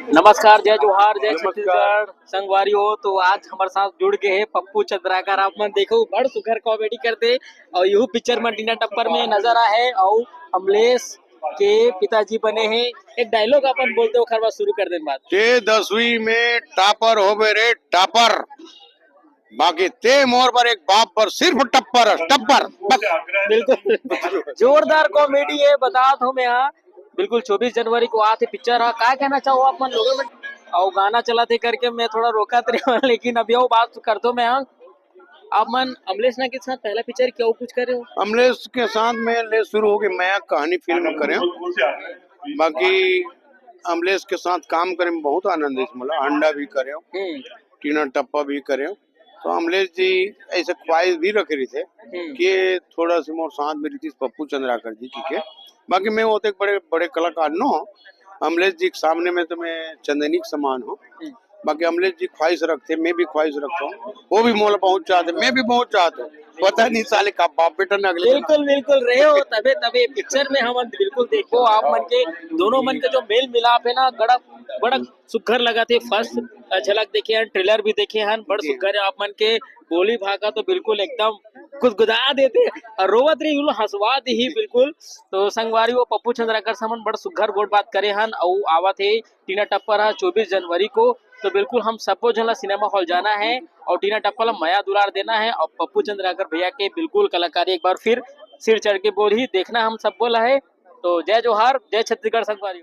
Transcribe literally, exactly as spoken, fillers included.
नमस्कार, जय जोहार, जय नमस्कार। छत्तीसगढ़। संगवारी हो, तो आज हमर साथ जुड़ गए हैं पप्पू चंद्राकर। आप मन देखो, बड़ सुघर कॉमेडी करते, और यहू पिक्चर में टीना टप्पर में नजर आए, और अमलेश के पिताजी बने हैं। एक डायलॉग अपन बोलते, ओखर बाद शुरू कर देन बात। ते दसवीं में टॉपर होबे रे, टॉपर। बाकी ते मोर बर एक बाप बर सिर्फ टप्पर, टप्पर, बस। बिल्कुल, जोरदार कॉमेडी है, बता दो मैं यहाँ। बिल्कुल, चौबीस जनवरी को आते पिक्चर है, का कहना चाहो आप मन लोगों में? और गाना चलाते करके मैं थोड़ा रोका तो रहा, लेकिन अभी वो बात कर दो मैं यहाँ। आप मन अमलेश ना के साथ पहला पिक्चर क्या कुछ कर रहे हो? अमलेश के साथ में ले शुरू हो गए, मैं कहानी फिल्म करे, बाकी अमलेश के साथ काम करे में बहुत आनंद है मोला। अंडा भी करे, हम्म। टीना टप्पा भी करे, तो अमलेश जी ऐसे ख्वाहिश भी रखे रहिथे हम्म। कि थोड़ा सा मोर साथ में रहितिस पप्पू चंद्राकर जी, ठीक है। बाकी मैं होते बड़े बड़े कलाकार नो, अमलेश जी के सामने में तो मैं चंदनी के समान हूँ। हम्म। बाकी अमलेश जी ख्वाहिश रखते, मैं भी ख्वाहिश रखता हूँ, वो भी मोला बहुत चाहते, मैं भी बहुत चाहता हूँ। पता नहीं साले का बाप बेटा ना अगले बिल्कुल, बिल्कुल रहे हो, तबे, तबे पिक्चर में हम बिल्कुल देखो, आप मन के, दोनों मन के जो मेल मिलाप है ना, बड़ा, बड़ा सुघर लगा थे। फर्स्ट झलक देखे हन, ट्रेलर भी देखे हन, बड़ जी। सुघर है। आप मन के बोली भाखा तो बिल्कुल एकदम गुदगुदा देते, और रोवत रही, हंसवा दी ही बिल्कुल। तो संगवारी हो, पप्पू चंद्राकर से हमन बड़ सुघर गोठ बात करे हन, अउ आवत हे टीना टप्पर हा चौबीस जनवरी को, तो बिल्कुल हम सबो झन ला सिनेमा हॉल जाना है और टीना टप्पर ला मया दुलार देना है और पप्पू चंद्राकर भैया के बिल्कुल कलाकारी एक बार फिर सिर चढ़ के बोलही, देखना हम सबो ला है। तो जय जोहार, जय छत्तीसगढ़ संगवारी।